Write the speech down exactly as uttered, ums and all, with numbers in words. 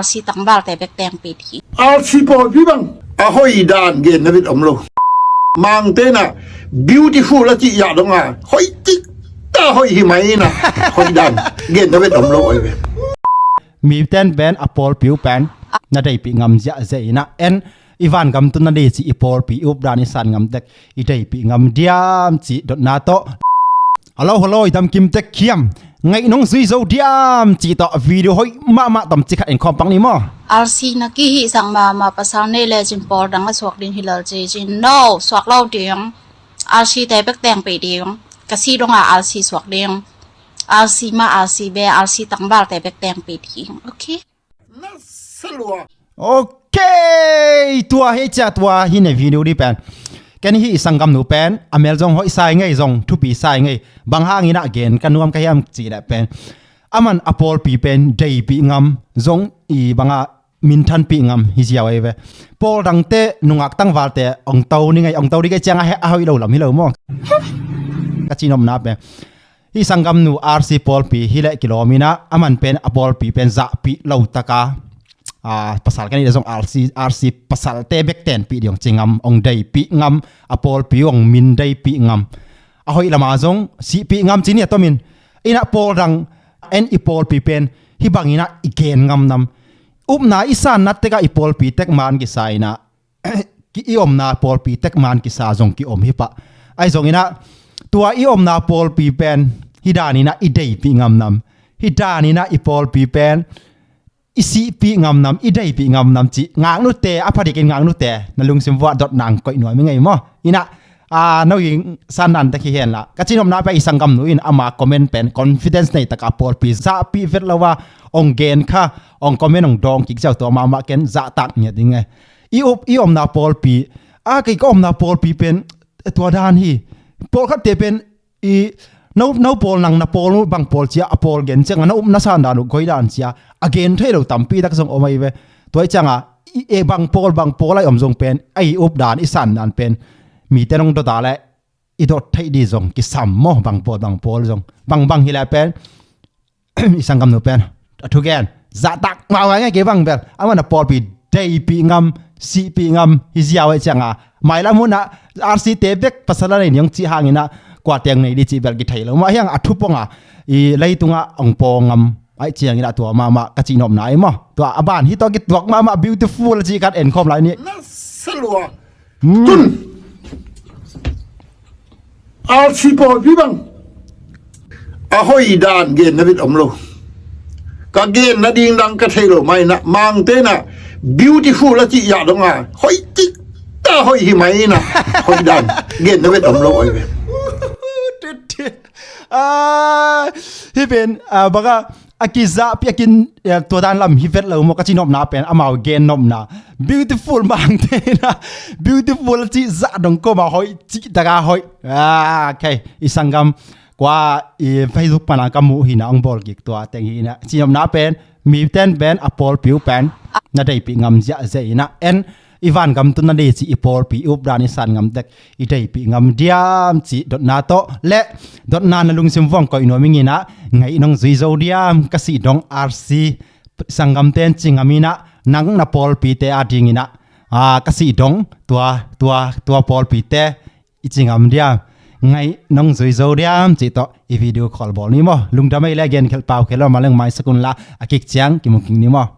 RC tangvalte bek tengpi ding. RC pawlpi bang a hoih dan genna bek om lo. Mangte na beautiful a cih zah dong a hoih ciktak hoih hi mai in a hoih dan genna bek om lo ahi ve. Miten pen a pawlpi uh pen na deihpih ngam ziahziah in a, en i vangam tun na dei cih i pawlpi i updan i san ngam tek i deihpih ngam diam cih dotna tawh. Hello, hello, i damkim tek hiam? Ngaih nong zui zo diam cih tawh video hoih mahmah tomcik khat en khawm pak ni maw? RC na kihihsak mahmah pasal nei lecin pawl dang a suak ding hi lel ci cin, no, suak lo ding. RC te bek tengpih ding. Ka si dong a RC suak ding. RC mah, RC be, RC tangvalte bek tengpih ding. Okay. Na sa lua. Okay, tua hi cia, tua hi ne video dih pen. Ken hih i sanggamnu pen a mel zong hoih sa ing ei, zong thupi sa ing ei. Bang hangin a gen ka nuam ka hiam cih leh pen, aman a pawlpi pen deihpih ngam zong i bang a minthanpih ngam hi ziau ei ve. Pawl dangte nungak tangvalte ong to ning ei, ong to ding ei ciang a he-, a hoih lo lam hi lo maw? Ka cihnopna pen hih sanggamnu RC pawlpi hi leh kilawm in a, aman pen a pawlpi pen zahpih lo taka, a, pasal ka nih leh zong RC, RC pasalte bek tenpih ding ong ci ngam, ong deihpih ngam, a pawlpi ong min deihpih ngam. A hoih lama zong sihpih ngam ci ni a tomin. In a pawl dang en i pawlpi pen hih bangin a i gen ngam nam? Upna i sanna tek a i pawlpi tek man kisa in a, ki-, i omna pawlpi tek man kisa zong ki-om hi pah. Ahi zongin a, tua i omna pawlpi pen hih danin a i deihpih ngam nam? Hih danin a i pawlpi pen i sihpih ngam nam, i deihpih ngam nam cih ngaknute, a phadikin ngaknute na lungsim vuah dotna ong koih nuam ing ei maw? In a, a, no i sanna tek hi hen la. Ka cihnopna pen i sanggamnu in ama comment pen confidence nei taka pawlpi zahpih vet lo a ong gen kha, ong comment ong dawng kik ziau tua mahmah ken zahtak ngiat ing ei. I up, i omna pawlpi, a, kei ka omna pawlpi pen tua dan hi. Pawlkhatte pen i no, no pawl nang na pawl uh bang pawl cia a pawl gen ciang a na up na san dan uh koi dan cia a gen thei lo tampi tak zong om ahi ve. Tua i ciang a i, e, bang pawl, bang pawl a i om zong pen a i updan i sandan pen mite nong dot a leh i dot theih dih zong kisam maw? Bang pawl, bang pawl zong bang, bang hi leh pen i sanggamnu pen a thugen zahtak mawh ngai ngai kei bang bel. Aman a pawlpi deihpih ngam, sihpih ngam hi ziau ei ciang a, mailam hun a RC te bek pasal a nei ni ong cih hangin a kua teng nei dih cih bel kithei lo mah hiang a thupong a i leitung a ong pawl ngam ahi ciangin a tua mahmah ka cihnopna ei maw? Tua a ban hi tua kituak mahmah beautiful a cih khat en khawm lai ni. Na sa lua. Hmm. Tun RC pawlpi bang a hoih dan genna bek om lo. Ka genna ding dang ka thei lo mai in a, Mangte na beautiful a cih zah dong a hoih ciktak hoih hi mai in a hoih dan genna bek om lo ahi ve. Ah, hih pen, ah, bang a a kizahpih a kin, eh, tua dan lam hi vet lo maw? Ka cihnopna pen amau gennopna beautiful Mangte na beautiful cih zah dong kawm a hoih cih taka hoih. Ah, okay. I sanggam kua i Facebook pana ka muh hi na ong bawl kik tua teng hi na. Cihnopna pen miten pen a pawlpi uh pen na deihpih ngam ziahziah in a, en i vangam tun na dei cih i pawlpi i updan i san ngam tek i deihpih ngam diam cih dotna tawh le dotna na lungsim vuah ong koih nuam ing in a, ngaih nong zui zo diam ka sih dong RC sanggamte in ci ngam in a, nang na pawlpite a dingin a, a, ka sih dong tua, tua, tua pawlpite i ci ngam diam? Ngaih nong zui zo diam cih tawh i video call bawl ni maw? Lungdam ei le genkhelh paukhelh lo ma leng maisak un la a kik ciang kimu kik ni maw?